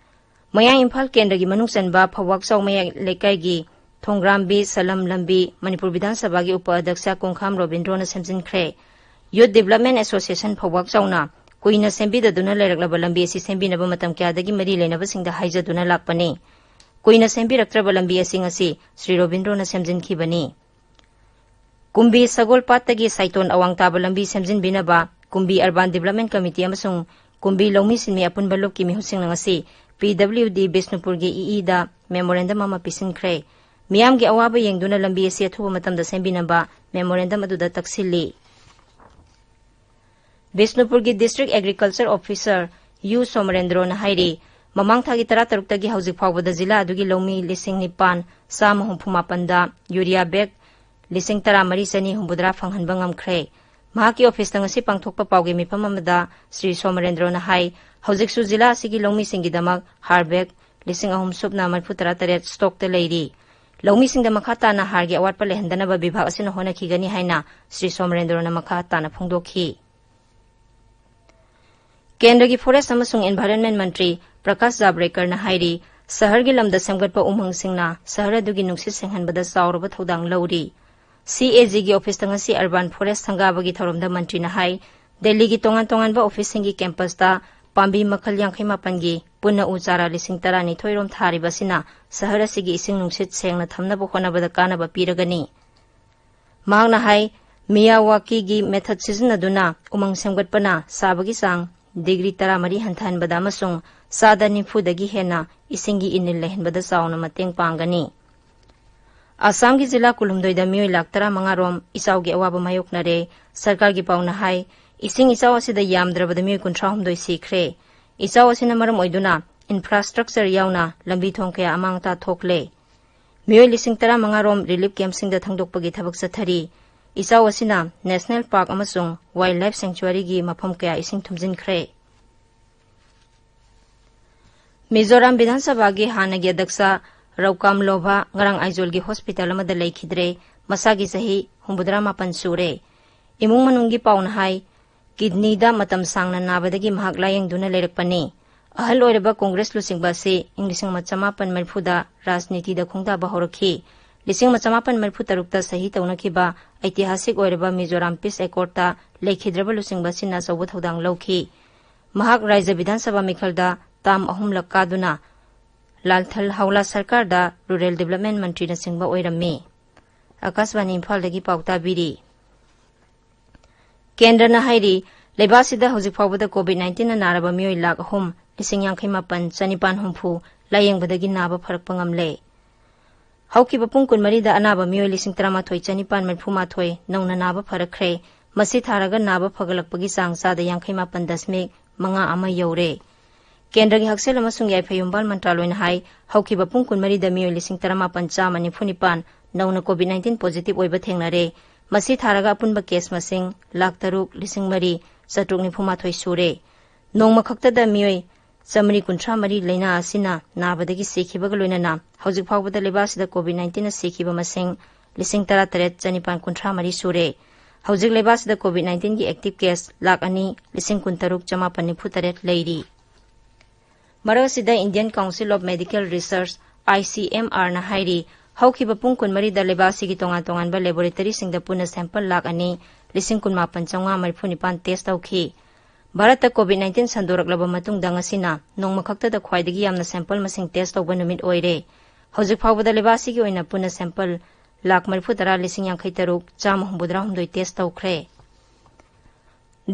ꯃꯌꯥꯡ ꯏꯝꯐꯥꯜ ꯀꯦꯟꯗ꯭ꯔꯒꯤ ꯃꯅꯨꯡ ꯆꯟꯕ ꯐꯧꯕꯥꯛꯆꯥꯎ ꯃꯌꯥꯏ ꯂꯩꯀꯥꯏꯒꯤ ꯊꯣꯡꯒ꯭ꯔꯥꯝꯕꯤ ꯁꯂꯝ ꯂꯝꯕꯤ ꯃꯅꯤꯄꯨꯔ ꯕꯤꯙꯥꯟ ꯁꯚꯥꯒꯤ ꯎꯄ ꯑꯗ꯭ꯌꯛꯁ ꯀꯣꯡꯈꯥꯝ ꯔꯣꯕꯤꯟꯗ꯭ꯔꯣꯅ ꯁꯦꯝꯖꯤꯟꯈ꯭ꯔꯦ꯫ ꯌꯨꯠ ꯗꯤꯕ꯭ꯂꯞꯃꯦꯟ ꯑꯦꯁꯣꯁꯤꯌꯦꯁꯟ ꯐꯧꯕꯥꯛꯆꯥꯎꯅ ꯀꯨꯏꯅ ꯁꯦꯝꯕꯤꯗꯗꯨꯅ ꯂꯩꯔꯛꯂꯕ ꯂꯝꯕꯤ ꯑꯁꯤ ꯁꯦꯝꯕꯤꯅꯕ ꯃꯇꯝ ꯀꯌꯥꯗꯒꯤ ꯃꯔꯤ ꯂꯩꯅꯕꯁꯤꯡꯗ ꯍꯥꯏꯖꯗꯨꯅ ꯂꯥꯛꯄꯅꯤ꯫ ꯀꯨꯏꯅ ꯁꯦꯝꯕꯤꯔꯛꯇ꯭ꯔꯕ ꯂꯝꯕꯤ ꯑꯁꯤ ꯉꯁꯤ ꯁ꯭ꯔꯤ ꯔꯣꯕꯤꯟꯗ꯭ꯔꯣꯅ ꯁꯦꯝꯖꯤꯟꯈꯤꯕꯅꯤ꯫ ꯀꯨꯝꯕꯤ ꯁꯒꯣꯜ ꯄꯥꯠꯇꯒꯤ ꯁꯥꯏꯇꯣꯟ ꯑꯋꯥꯡ ꯇꯥꯕ ꯂꯝꯕꯤ ꯁꯦꯝꯖꯤꯟꯕꯤꯅꯕ ꯀꯨꯝꯕꯤ ꯑꯔꯕꯥꯟ ꯗꯤꯕ꯭ꯂꯞꯃꯦꯟ ꯀꯃꯤꯇꯤ ꯑꯃꯁꯨꯡ ꯀꯨꯝꯕꯤ ꯂꯧꯃꯤ ꯁꯤꯟꯃꯤ ꯑꯄꯨꯟꯕ ꯂꯨꯞꯀꯤ ꯃꯤꯍꯨꯠꯁꯤꯡꯅ ꯉꯁꯤ ꯄꯤ ꯗꯕ꯭ꯂꯤꯎ ꯗꯤ ꯕꯤꯁꯅꯨꯄꯨꯔꯒꯤ ꯏ ꯏꯗ ꯃꯦꯃꯣꯔꯦꯟꯗꯝ ꯑꯃ ꯄꯤꯁꯤꯟꯈ꯭ꯔꯦ꯫ ꯃꯤꯌꯥꯝꯒꯤ ꯑꯋꯥꯕ ꯌꯦꯡꯗꯨꯅ ꯂꯝꯕꯤ ꯑꯁꯤ ꯑꯊꯨꯕ ꯃꯇꯝꯗ ꯁꯦꯝꯕꯤꯅꯕ ꯃꯦꯃꯣꯔꯦꯟꯗꯝ ꯑꯗꯨꯗ ꯇꯛꯁꯤꯜꯂꯤ꯫ ꯕꯤꯁꯅꯨꯄꯨꯔꯒꯤ ꯗꯤꯁꯇ꯭ꯔꯤꯛ ꯑꯦꯒ꯭ꯔꯤꯀꯜꯆꯔ ꯑꯣꯐꯤꯁꯔ ꯌꯨ ꯁꯣꯃꯔꯦꯟꯗ꯭ꯔꯣꯅ ꯍꯥꯏꯔꯤ, ꯃꯃꯥꯡ ꯊꯥꯒꯤ ꯇꯔꯥꯇꯔꯨꯛꯇꯒꯤ ꯍꯧꯖꯤꯛ ꯐꯥꯎꯕꯗ ꯖꯤꯂꯥ ꯑꯗꯨꯒꯤ ꯂꯧꯃꯤ ꯂꯤꯁꯤꯡ ꯅꯤꯄꯥꯟ ꯆꯥꯝꯃ ꯍꯨꯝꯐꯨ ꯃꯥꯄꯟꯗ ꯌꯨꯔꯤꯌꯥ ꯕꯦꯒ ꯂꯤꯁꯤꯡ ꯇꯔꯥꯃꯔꯤ ꯆꯅꯤ ꯍꯨꯝꯐꯨꯇꯔꯥ ꯐꯪꯍꯟꯕ ꯉꯝꯈ꯭ꯔꯦ꯫ ꯃꯍꯥꯛꯀꯤ ꯑꯣꯐꯤꯁꯇ ꯉꯁꯤ ꯄꯥꯡꯊꯣꯛꯄ ꯄꯥꯎꯒꯤ ꯃꯤꯐꯝ ꯑꯃꯗ ꯁ꯭ꯔꯤ ꯁꯣꯃꯔꯦꯟꯗ꯭ꯔꯣꯅ ꯍꯥꯏ, ꯍꯧꯖꯤꯛꯁꯨ ꯖꯤꯂꯥ ꯑꯁꯤꯒꯤ ꯂꯧꯃꯤꯁꯤꯡꯒꯤꯗꯃꯛ ꯍꯥꯔ ꯕꯦꯒ ꯂꯤꯁꯤꯡ ꯑꯍꯨꯝ ꯁꯨꯞꯅ ꯃꯔꯤꯐꯨꯇꯔꯥ ꯇꯔꯦꯠ ꯁ꯭ꯇꯣꯛꯇ ꯂꯩꯔꯤ꯫ ꯂꯧꯃꯤꯁꯤꯡꯗ ꯃꯈꯥ ꯇꯥꯅ ꯍꯥꯔꯒꯤ ꯑꯋꯥꯠꯄ ꯂꯩꯍꯟꯗꯅꯕ ꯕꯤꯚꯥꯒ ꯑꯁꯤꯅ ꯍꯣꯠꯅꯈꯤꯒꯅꯤ ꯍꯥꯏꯅ ꯁ꯭ꯔꯤ ꯁꯣꯃꯔꯦꯟꯗ꯭ꯔꯣꯅ ꯃꯈꯥ ꯇꯥꯅ ꯐꯣꯡꯗꯣꯛꯈꯤ꯫ ꯀꯦꯟꯗ꯭ꯔꯒꯤ ꯐꯣꯔꯦꯁ ꯑꯃꯁꯨꯡ ꯏꯟꯚꯥꯏꯔꯣꯟꯃꯦꯟ ꯃꯟꯇ꯭ꯔꯤ ꯄ꯭ꯔꯀꯥꯁ ꯖꯥꯕ꯭ꯔꯦꯀꯔꯅ ꯍꯥꯏꯔꯤ, ꯁꯍꯔꯒꯤ ꯂꯝꯗ ꯁꯦꯝꯒꯠꯄ ꯎꯃꯪꯁꯤꯡꯅ ꯁꯍꯔ ꯑꯗꯨꯒꯤ ꯅꯨꯡꯁꯤꯠ ꯁꯦꯡꯍꯟꯕꯗ ꯆꯥꯎꯔꯕ ꯊꯧꯗꯥꯡ ꯂꯧꯔꯤ꯫ ꯁꯤ ꯑꯦ ꯖꯤꯒꯤ ꯑꯣꯐꯤꯁꯇ ꯉꯁꯤ ꯑꯔꯕꯥꯟ ꯐꯣꯔꯦꯁ ꯁꯪꯒꯥꯕꯒꯤ ꯊꯧꯔꯝꯗ ꯃꯟꯇ꯭ꯔꯤꯅ ꯍꯥꯏ, ꯗꯦꯜꯂꯤꯒꯤ ꯇꯣꯉꯥꯟ ꯇꯣꯉꯥꯟꯕ ꯑꯣꯐꯤꯁꯁꯤꯡꯒꯤ ꯀꯦꯝꯄꯁꯇ ꯄꯥꯝꯕꯤ ꯃꯈꯜ ꯌꯥꯡꯈꯩ ꯃꯥꯄꯟꯒꯤ ꯄꯨꯟꯅ ꯎ ꯆꯥꯔꯥ ꯂꯤꯁꯤꯡ ꯇꯔꯥꯅꯤꯊꯣꯏ ꯔꯣꯝ ꯊꯥꯔꯤꯕ ꯑꯁꯤꯅ ꯁꯍꯔ ꯑꯁꯤꯒꯤ ꯏꯁꯤꯡ ꯅꯨꯡꯁꯤꯠ ꯁꯦꯡꯅ ꯊꯝꯅꯕ ꯍꯣꯠꯅꯕꯗ ꯀꯥꯟꯅꯕ ꯄꯤꯔꯒꯅꯤ꯫ ꯃꯍꯥꯛꯅ ꯍꯥꯏ, ꯃꯤꯌꯥꯋꯥꯀꯤꯒꯤ ꯃꯦꯊꯗ ꯁꯤꯖꯤꯟꯅꯗꯨꯅ ꯎꯃꯪ ꯁꯦꯝꯒꯠꯄꯅ ꯁꯥꯕꯒꯤ ꯆꯥꯡ ꯗꯤꯒ꯭ꯔꯤ ꯇꯔꯥꯃꯔꯤ ꯍꯟꯊꯍꯟꯕꯗ ꯑꯃꯁꯨꯡ ꯆꯥꯗ ꯅꯤꯐꯨꯗꯒꯤ ꯍꯦꯟꯅ ꯏꯁꯤꯡꯒꯤ ꯏꯅꯤꯜ ꯂꯩꯍꯟꯕꯗ ꯆꯥꯎꯅ ꯃꯇꯦꯡ ꯄꯥꯡꯒꯅꯤ꯫ ꯑꯁꯥꯝꯒꯤ ꯖꯤꯂꯥ ꯀꯨꯟꯍꯨꯝꯗꯣꯏꯗ ꯃꯤꯑꯣꯏ ꯂꯥꯈ ꯇꯔꯥꯃꯉꯥ ꯔꯣꯝ ꯏꯆꯥꯎꯒꯤ ꯑꯋꯥꯕ ꯃꯥꯌꯣꯛꯅꯔꯦ꯫ ꯁꯔꯀꯥꯔꯒꯤ ꯄꯥꯎꯅ ꯍꯥꯏ, ꯏꯁꯤꯡ ꯏꯆꯥꯎ ꯑꯁꯤꯗ ꯌꯥꯝꯗ꯭ꯔꯕꯗ ꯃꯤꯑꯣꯏ ꯀꯨꯟꯊ꯭ꯔꯥꯍꯨꯝꯗꯣꯏ ꯁꯤꯈ꯭ꯔꯦ꯫ ꯏꯆꯥꯎ ꯑꯁꯤꯅ ꯃꯔꯝ ꯑꯣꯏꯗꯨꯅ ꯏꯟꯐ꯭ꯔꯥꯁ꯭ꯇ꯭ꯔꯛꯆꯔ ꯌꯥꯎꯅ ꯂꯝꯕꯤ ꯊꯣꯡ ꯀꯌꯥ ꯑꯃꯥꯡ ꯑꯇꯥ ꯊꯣꯛꯂꯦ꯫ ꯃꯤꯑꯣꯏ ꯂꯤꯁꯤꯡ ꯇꯔꯥꯃꯉꯥ ꯔꯣꯝ ꯔꯤꯂꯤꯐ ꯀꯦꯝꯞꯁꯤꯡꯗ ꯊꯪꯗꯣꯛꯄꯒꯤ ꯊꯕꯛ ꯆꯠꯊꯔꯤ꯫ ꯏꯆꯥꯎ ꯑꯁꯤꯅ ꯅꯦꯁꯅꯦꯜ ꯄꯥꯔꯛ ꯑꯃꯁꯨꯡ ꯋꯥꯏꯜꯗ ꯂꯥꯏꯐ ꯁꯦꯡꯆꯨꯋꯥꯔꯤꯒꯤ ꯃꯐꯝ ꯀꯌꯥ ꯏꯁꯤꯡ ꯊꯨꯝꯖꯤꯟꯈ꯭ꯔꯦ꯫ ꯃꯤꯖꯣꯔꯥꯝ ꯕꯤꯙꯥꯟ ꯁꯚꯥꯒꯤ ꯍꯥꯟꯅꯒꯤ ꯑꯗ꯭ꯌꯛꯁ ꯔꯧꯀꯥꯝ ꯂꯣꯚꯥ ꯉꯔꯥꯡ ꯑꯥꯏꯖꯣꯜꯒꯤ ꯍꯣꯁꯄꯤꯇꯥꯜ ꯑꯃꯗ ꯂꯩꯈꯤꯗ꯭ꯔꯦ꯫ ꯃꯁꯥꯒꯤ ꯆꯍꯤ ꯍꯨꯝꯐꯨꯇꯔꯥ ꯃꯥꯄꯟ ꯁꯨꯔꯦ꯫ ꯏꯃꯨꯡ ꯃꯅꯨꯡꯒꯤ ꯄꯥꯎꯅ ꯍꯥꯏ, ꯀꯤꯗꯅꯤꯗ ꯃꯇꯝ ꯁꯥꯡꯅ ꯅꯥꯕꯗꯒꯤ ꯃꯍꯥꯛ ꯂꯥꯌꯦꯡꯗꯨꯅ ꯂꯩꯔꯛꯄꯅꯤ꯫ ꯑꯍꯜ ꯑꯣꯏꯔꯕ ꯀꯣꯡꯒ꯭ꯔꯦꯁ ꯂꯨꯆꯤꯡꯕ ꯑꯁꯤ ꯏꯪ ꯂꯤꯁꯤꯡ ꯑꯃ ꯆꯃꯥꯄꯟ ꯃꯔꯤꯐꯨꯗ ꯔꯥꯖꯅꯤꯇꯤꯗ ꯈꯣꯡꯗꯥꯕ ꯍꯧꯔꯛꯈꯤ꯫ ꯂꯤꯁꯤꯡ ꯑꯃ ꯆꯃꯥꯄꯟ ꯃꯔꯤꯐꯨ ꯇꯔꯨꯛꯇ ꯁꯍꯤ ꯇꯧꯅꯈꯤꯕ ꯑꯩꯇꯤꯍꯥꯁꯤꯛ ꯑꯣꯏꯔꯕ ꯃꯤꯖꯣꯔꯥꯝ ꯄꯤꯁ ꯑꯦꯀꯣꯔꯗꯇ ꯂꯩꯈꯤꯗ꯭ꯔꯕ ꯂꯨꯆꯤꯡꯕ ꯑꯁꯤꯅ ꯑꯆꯧꯕ ꯊꯧꯗꯥꯡ ꯂꯧꯈꯤ꯫ ꯃꯍꯥꯛ ꯔꯥꯏꯖ꯭ꯌ ꯕꯤꯙꯥꯟ ꯁꯚꯥ ꯃꯤꯈꯜꯗ ꯇꯥꯝ ꯑꯍꯨꯝꯂꯛ ꯀꯥꯗꯨꯅ ꯂꯥꯜꯊꯜ ꯍꯧꯂꯥ ꯁꯔꯀꯥꯔꯗ ꯔꯨꯔꯦꯜ ꯗꯤꯕ꯭ꯂꯞꯃꯦꯟ ꯃꯟꯇ꯭ꯔꯤꯅꯆꯤꯡꯕ ꯑꯣꯏꯔꯝꯃꯤ꯫ ꯑꯀꯥꯁꯕꯥꯅꯤ ꯏꯝꯐꯥꯜꯗꯒꯤ ꯄꯥꯎ ꯇꯥꯕꯤꯔꯤ꯫ ꯀꯦꯟꯗ꯭ꯔꯅ ꯍꯥꯏꯔꯤ, ꯂꯩꯕꯥꯛ ꯑꯁꯤꯗ ꯍꯧꯖꯤꯛ ꯐꯥꯎꯕꯗ ꯀꯣꯚꯤꯗ ꯅꯥꯏꯟꯇꯤꯟꯅ ꯅꯥꯔꯕ ꯃꯤꯑꯣꯏ ꯂꯥꯈ ꯑꯍꯨꯝ ꯂꯤꯁꯤꯡ ꯌꯥꯡꯈꯩ ꯃꯥꯄꯟ ꯆꯅꯤꯄꯥꯟ ꯍꯨꯝꯐꯨ ꯂꯥꯌꯦꯡꯕꯗꯒꯤ ꯅꯥꯕ ꯐꯔꯛꯄ ꯉꯝꯂꯦ꯫ ꯍꯧꯈꯤꯕ ꯄꯨꯡ ꯀꯨꯟꯃꯔꯤꯗ ꯑꯅꯥꯕ ꯃꯤꯑꯣꯏ ꯂꯤꯁꯤꯡ ꯇꯔꯥꯃꯥꯊꯣꯏ ꯆꯅꯤꯄꯥꯟ ꯃꯔꯤꯐꯨ ꯃꯥꯊꯣꯏ ꯅꯧꯅ ꯅꯥꯕ ꯐꯔꯛꯈ꯭ꯔꯦ꯫ ꯃꯁꯤ ꯊꯥꯔꯒ ꯅꯥꯕ ꯐꯒꯠꯂꯛꯄꯒꯤ ꯆꯥꯡ ꯆꯥꯗ ꯌꯥꯡꯈꯩ ꯃꯥꯄꯟ ꯗꯁꯃꯤꯛ ꯃꯉꯥ ꯑꯃ ꯌꯧꯔꯦ꯫ ꯀꯦꯟꯗ꯭ꯔꯒꯤ ꯍꯛꯁꯦꯜ ꯑꯃꯁꯨꯡ ꯌꯥꯏꯐ ꯌꯨꯝꯕꯥꯜ ꯃꯟꯇ꯭ꯔꯥꯂꯣꯏꯅ ꯍꯥꯏ, ꯍꯧꯈꯤꯕ ꯄꯨꯡ ꯀꯨꯟꯃꯔꯤꯗ ꯃꯤꯑꯣꯏ ꯂꯤꯁꯤꯡ ꯇꯔꯥꯃꯥꯄꯟ ꯆꯥꯝꯃ ꯅꯤꯐꯨ ꯅꯤꯄꯥꯟ ꯅꯧꯅ ꯀꯣꯚꯤꯗ ꯅꯥꯏꯟꯇꯤꯟ ꯄꯣꯖꯤꯇꯤꯚ ꯑꯣꯏꯕ ꯊꯦꯡꯅꯔꯦ꯫ ꯃꯁꯤ ꯊꯥꯔꯒ ꯑꯄꯨꯟꯕ ꯀꯦꯁ ꯃꯁꯤꯡ ꯂꯥꯈ ꯇꯔꯨꯛ ꯂꯤꯁꯤꯡ ꯃꯔꯤ ꯆꯥꯇ꯭ꯔꯨꯛ ꯅꯤꯐꯨ ꯃꯥꯊꯣꯏ ꯁꯨꯔꯦ꯫ ꯅꯣꯡꯃ ꯈꯛꯇꯗ ꯃꯤꯑꯣꯏ ꯆꯥꯃꯔꯤ ꯀꯨꯟꯊ꯭ꯔꯥ ꯃꯔꯤ ꯂꯩꯅꯥ ꯑꯁꯤꯅ ꯅꯥꯕꯗꯒꯤ ꯁꯤꯈꯤꯕꯒ ꯂꯣꯏꯅꯅ ꯍꯧꯖꯤꯛ ꯐꯥꯎꯕꯗ ꯂꯩꯕꯥꯛ ꯑꯁꯤꯗ ꯀꯣꯚꯤꯗ ꯅꯥꯏꯟꯇꯤꯟꯅ ꯁꯤꯈꯤꯕ ꯃꯁꯤꯡ ꯂꯤꯁꯤꯡ ꯇꯔꯥꯇꯔꯦꯠ ꯆꯅꯤꯄꯥꯟ ꯀꯨꯟꯊ꯭ꯔꯥ ꯃꯔꯤ ꯁꯨꯔꯦ꯫ ꯍꯧꯖꯤꯛ ꯂꯩꯕꯥꯛ ꯑꯁꯤꯗ ꯀꯣꯚꯤꯗ ꯅꯥꯏꯟꯇꯤꯟꯒꯤ ꯑꯦꯛꯇꯤꯚ ꯀꯦꯁ ꯂꯥꯈ ꯑꯅꯤ ꯂꯤꯁꯤꯡ ꯀꯨꯟꯇꯔꯨꯛ ꯆꯃꯥꯄꯟ ꯅꯤꯐꯨ ꯇꯔꯦꯠ ꯂꯩꯔꯤ꯫ ꯃꯔꯛ ꯑꯁꯤꯗ Indian Council of Medical Research, ICMRꯅ ꯍꯥꯏꯔꯤ, ꯍꯧꯈꯤꯕ ꯄꯨꯡ ꯀꯨꯟꯃꯔꯤꯗ ꯂꯩꯕꯥꯛ ꯑꯁꯤꯒꯤ ꯇꯣꯉꯥꯟ ꯇꯣꯉꯥꯟꯕ ꯂꯦꯕꯣꯔꯦꯇꯔꯤꯁꯤꯡꯗ ꯄꯨꯟꯅ ꯁꯦꯝꯄꯜ ꯂꯥꯈ ꯑꯅꯤ ꯂꯤꯁꯤꯡ ꯀꯨꯟꯃꯥꯄꯟ ꯆꯥꯝꯃꯉꯥ ꯃꯔꯤꯐꯨ ꯅꯤꯄꯥꯟ ꯇꯦꯁ ꯇꯧꯈꯤ꯫ ꯚꯥꯔꯠꯇ ꯀꯣꯚꯤꯗ ꯅꯥꯏꯟꯇꯤꯟ ꯁꯟꯗꯣꯔꯛꯂꯕ ꯃꯇꯨꯡꯗ ꯉꯁꯤꯅ ꯅꯣꯡꯃ ꯈꯛꯇꯗ ꯈ꯭ꯋꯥꯏꯗꯒꯤ ꯌꯥꯝꯅ ꯁꯦꯝꯄꯜ ꯃꯁꯤꯡ ꯇꯦꯁ ꯇꯧꯕ ꯅꯨꯃꯤꯠ ꯑꯣꯏꯔꯦ꯫ ꯍꯧꯖꯤꯛ ꯐꯥꯎꯕꯗ ꯂꯩꯕꯥꯛ ꯑꯁꯤꯒꯤ ꯑꯣꯏꯅ ꯄꯨꯟꯅ ꯁꯦꯝꯄꯜ ꯂꯥꯈ ꯃꯔꯤꯐꯨ ꯇꯔꯥ ꯂꯤꯁꯤꯡ ꯌꯥꯡꯈꯩ ꯇꯔꯨꯛ ꯆꯥꯝꯃ ꯍꯨꯝꯐꯨꯇꯔꯥ ꯍꯨꯝꯗꯣꯏ ꯇꯦꯁ ꯇꯧꯈ꯭ꯔꯦ꯫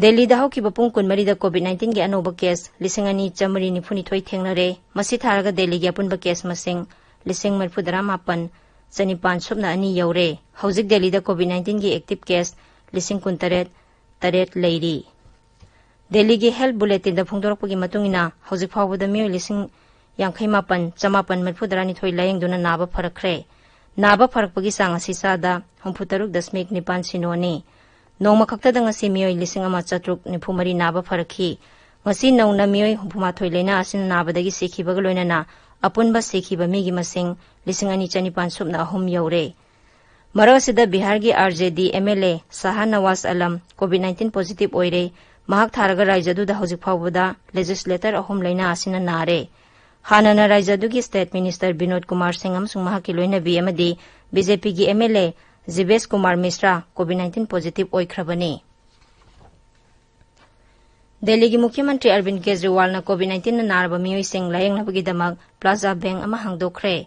ꯗꯦꯜꯂꯤꯗ ꯍꯧꯈꯤꯕ ꯄꯨꯡ ꯀꯨꯟꯃꯔꯤꯗ ꯀꯣꯚꯤꯗ ꯅꯥꯏꯟꯇꯤꯟꯒꯤ ꯑꯅꯧꯕ ꯀꯦꯁ ꯂꯤꯁꯤꯡ ꯑꯅꯤ ꯆꯥꯃꯔꯤ ꯅꯤꯐꯨꯅꯤꯊꯣꯏ ꯊꯦꯡꯅꯔꯦ꯫ ꯃꯁꯤ ꯊꯥꯔꯒ ꯗꯦꯜꯂꯤꯒꯤ ꯑꯄꯨꯟꯕ ꯀꯦꯁ ꯃꯁꯤꯡ ꯂꯤꯁꯤꯡ ꯃꯔꯤꯐꯨꯇꯔꯥ ꯃꯥꯄꯟ ꯆꯅꯤꯄꯥꯟ ꯁꯨꯞꯅ ꯑꯅꯤ ꯌꯧꯔꯦ꯫ ꯍꯧꯖꯤꯛ ꯗꯦꯜꯂꯤꯗ ꯀꯣꯚꯤꯗ ꯅꯥꯏꯟꯇꯤꯟꯒꯤ ꯑꯦꯛꯇꯤꯚ ꯀꯦꯁ ꯂꯤꯁꯤꯡ ꯀꯨꯟꯇꯔꯦꯠ ꯇꯔꯦꯠ ꯂꯩꯔꯤ꯫ ꯗꯦꯜꯂꯤꯒꯤ ꯍꯦꯜꯊ ꯕꯨꯂꯦꯇꯤꯟꯗ ꯐꯣꯡꯗꯣꯔꯛꯄꯒꯤ ꯃꯇꯨꯡ ꯏꯟꯅ, ꯍꯧꯖꯤꯛ ꯐꯥꯎꯕꯗ ꯃꯤꯑꯣꯏ ꯂꯤꯁꯤꯡ ꯌꯥꯡꯈꯩ ꯃꯥꯄꯟ ꯆꯃꯥꯄꯟ ꯃꯔꯤꯐꯨꯇꯔꯥꯅꯤꯊꯣꯏ ꯂꯥꯌꯦꯡꯗꯨꯅ ꯅꯥꯕ ꯐꯔꯛꯈ꯭ꯔꯦ꯫ ꯅꯥꯕ ꯐꯔꯛꯄꯒꯤ ꯆꯥꯡ ꯑꯁꯤ ꯆꯥꯗ ꯍꯨꯝꯐꯨꯇꯔꯨꯛ ꯗꯁꯃꯤꯛ ꯅꯤꯄꯥꯟ ꯁꯤꯅꯣꯅꯤ꯫ ꯅꯣꯡꯃ ꯈꯛꯇꯗ ꯉꯁꯤ ꯃꯤꯑꯣꯏ ꯂꯤꯁꯤꯡ ꯑꯃ ꯆꯥꯇ꯭ꯔꯨꯛ ꯅꯤꯐꯨ ꯃꯔꯤ ꯅꯥꯕ ꯐꯔꯛꯈꯤ꯫ ꯉꯁꯤ ꯅꯧꯅ ꯃꯤꯑꯣꯏ ꯍꯨꯝꯐꯨꯃꯥꯊꯣꯏ ꯂꯥꯏꯅꯥ ꯑꯁꯤꯅ ꯅꯥꯕꯗꯒꯤ ꯁꯤꯈꯤꯕꯒ ꯂꯣꯏꯅꯅ ꯑꯄꯨꯟꯕ ꯁꯤꯈꯤꯕ ꯃꯤꯒꯤ ꯃꯁꯤꯡ ꯂꯤꯁꯤꯡ ꯑꯅꯤ ꯆꯅꯤꯄꯥꯟ ꯁꯨꯞꯅ ꯑꯍꯨꯝ ꯌꯧꯔꯦ꯫ ꯃꯔꯛ ꯑꯁꯤꯗ ꯕꯤꯍꯥꯔꯒꯤ R J D M L A Shah Nawaz Alam COVID nineteen positive ꯑꯣꯏꯔꯦ꯫ ꯃꯍꯥꯛ ꯊꯥꯔꯒ ꯔꯥꯏꯖ꯭ꯌ ꯑꯗꯨꯗ ꯍꯧꯖꯤꯛ ꯐꯥꯎꯕꯗ ꯂꯦꯖꯤꯁꯂꯦꯇꯔ ꯑꯍꯨꯝ ꯂꯥꯏꯅꯥ ꯑꯁꯤꯅ ꯅꯥꯔꯦ꯫ ꯍꯥꯟꯅꯅ ꯔꯥꯏꯖ꯭ꯌ ꯑꯗꯨꯒꯤ ꯁ꯭ꯇꯦꯠ ꯃꯤꯅꯤꯁꯇꯔ ꯕꯤꯅꯣꯗ ꯀꯨꯃꯥꯔ ꯁꯤꯡ ꯑꯃꯁꯨꯡ ꯃꯍꯥꯛꯀꯤ ꯂꯣꯏꯅꯕꯤ ꯑꯃꯗꯤ ꯕꯤ ꯖꯦ ꯄꯤꯒꯤ M L A Jibesh Kumar Mishra COVID nineteen positive ꯑꯣꯏꯈ꯭ꯔꯕꯅꯤ꯫ ꯗꯦꯜꯂꯤꯒꯤ ꯃꯨꯈ꯭ꯌ ꯃꯟꯇ꯭ꯔꯤ ꯑꯔꯕꯤꯟꯗ ꯀꯦꯖ꯭ꯔꯤꯋꯥꯜꯅ ꯀꯣꯚꯤꯗ ꯅꯥꯏꯟꯇꯤꯟꯅ ꯅꯥꯔꯕ ꯃꯤꯑꯣꯏꯁꯤꯡ ꯂꯥꯌꯦꯡꯅꯕꯒꯤꯗꯃꯛ ꯄ꯭ꯂꯥꯖꯃꯥ ꯕꯦꯡꯛ ꯑꯃ ꯍꯥꯡꯗꯣꯛꯈ꯭ꯔꯦ꯫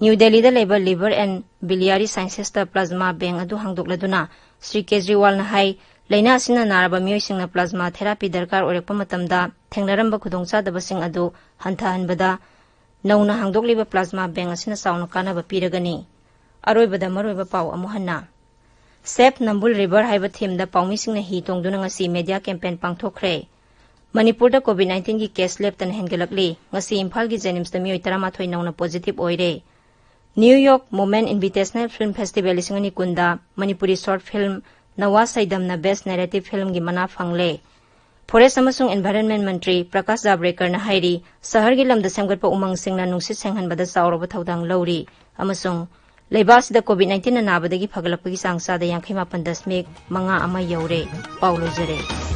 ꯅ꯭ꯌꯨ ꯗꯦꯜꯂꯤꯗ ꯂꯩꯕ ꯂꯤꯚꯔ ꯑꯦꯟ ꯕꯤꯂꯤꯌꯥꯔꯤ ꯁꯥꯏꯟꯁꯦꯁꯇ ꯄ꯭ꯂꯥꯖꯃꯥ ꯕꯦꯡꯛ ꯑꯗꯨ ꯍꯥꯡꯗꯣꯛꯂꯗꯨꯅ ꯁ꯭ꯔꯤ ꯀꯦꯖ꯭ꯔꯤꯋꯥꯜꯅ ꯍꯥꯏ, ꯂꯥꯏꯅꯥ ꯑꯁꯤꯅ ꯅꯥꯔꯕ ꯃꯤꯑꯣꯏꯁꯤꯡꯅ ꯄ꯭ꯂꯥꯖꯃꯥ ꯊꯦꯔꯥꯄꯤ ꯗꯔꯀꯥꯔ ꯑꯣꯏꯔꯛꯄ ꯃꯇꯝꯗ ꯊꯦꯡꯅꯔꯝꯕ ꯈꯨꯗꯣꯡꯆꯥꯗꯕꯁꯤꯡ ꯑꯗꯨ ꯍꯟꯊꯍꯟꯕꯗ ꯅꯧꯅ ꯍꯥꯡꯗꯣꯛꯂꯤꯕ ꯄ꯭ꯂꯥꯖꯃꯥ ꯕꯦꯡꯛ ꯑꯁꯤꯅ ꯆꯥꯎꯅ ꯀꯥꯟꯅꯕ ꯄꯤꯔꯒꯅꯤ꯫ ꯑꯔꯣꯏꯕꯗ ꯃꯔꯨꯑꯣꯏꯕ ꯄꯥꯎ ꯑꯃꯨꯛ ꯍꯟꯅ꯫ ꯁꯦꯚ ꯅꯝꯕꯨꯜ ꯔꯤꯚꯔ ꯍꯥꯏꯕ ꯊꯤꯝꯗ ꯄꯥꯎꯃꯤꯁꯤꯡꯅ ꯍꯤ ꯇꯣꯡꯗꯨꯅ ꯉꯁꯤ ꯃꯦꯗꯤꯌꯥ ꯀꯦꯝꯄꯦꯟ ꯄꯥꯡꯊꯣꯛꯈ꯭ꯔꯦ꯫ ꯃꯅꯤꯄꯨꯔꯗ ꯀꯣꯚꯤꯗ ꯅꯥꯏꯟꯇꯤꯟꯒꯤ ꯀꯦꯁ ꯂꯦꯞꯇꯅ ꯍꯦꯟꯒꯠꯂꯛꯂꯤ꯫ ꯉꯁꯤ ꯏꯝꯐꯥꯜꯒꯤ ꯖꯦꯅꯤꯝꯁꯇ ꯃꯤꯑꯣꯏ ꯇꯔꯥꯃꯥꯊꯣꯏ ꯅꯧꯅ ꯄꯣꯖꯤꯇꯤꯚ ꯑꯣꯏꯔꯦ꯫ New York Moment International Film Festival ꯂꯤꯁꯤꯡ ꯑꯅꯤ ꯀꯨꯟꯗ ꯃꯅꯤꯄꯨꯔꯤ ꯁꯣꯔꯠ ꯐꯤꯜꯝ ꯅꯋꯥ ꯁꯩꯗꯝꯅ ꯕꯦꯁ ꯅꯦꯔꯦꯇꯤꯚ ꯐꯤꯜꯝꯒꯤ ꯃꯅꯥ ꯐꯪꯂꯦ꯫ ꯐꯣꯔꯦꯁ ꯑꯃꯁꯨꯡ ꯏꯟꯚꯥꯏꯔꯟꯃꯦꯟ ꯃꯟꯇ꯭ꯔꯤ ꯄ꯭ꯔꯀꯥꯁ ꯖꯥꯕ꯭ꯔꯦꯀꯔꯅ ꯍꯥꯏꯔꯤ, ꯁꯍꯔꯒꯤ ꯂꯝꯗ ꯁꯦꯝꯒꯠꯄ ꯎꯃꯪꯁꯤꯡꯅ ꯅꯨꯡꯁꯤꯠ ꯁꯦꯡꯍꯟꯕꯗ ꯆꯥꯎꯔꯕ ꯊꯧꯗꯥꯡ ꯂꯧꯔꯤ ꯑꯃꯁꯨꯡ ꯂꯩꯕꯥꯛ ꯑꯁꯤꯗ ꯀꯣꯚꯤꯗ ꯅꯥꯏꯟꯇꯤꯟꯅ ꯅꯥꯕꯗꯒꯤ ꯐꯒꯠꯂꯛꯄꯒꯤ ꯆꯥꯡ ꯆꯥꯗ ꯌꯥꯡꯈꯩ ꯃꯥꯄꯟ ꯗꯁꯃꯤꯛ ꯃꯉꯥ ꯑꯃ ꯌꯧꯔꯦ꯫ ꯄꯥꯎ ꯂꯣꯏꯖꯔꯦ꯫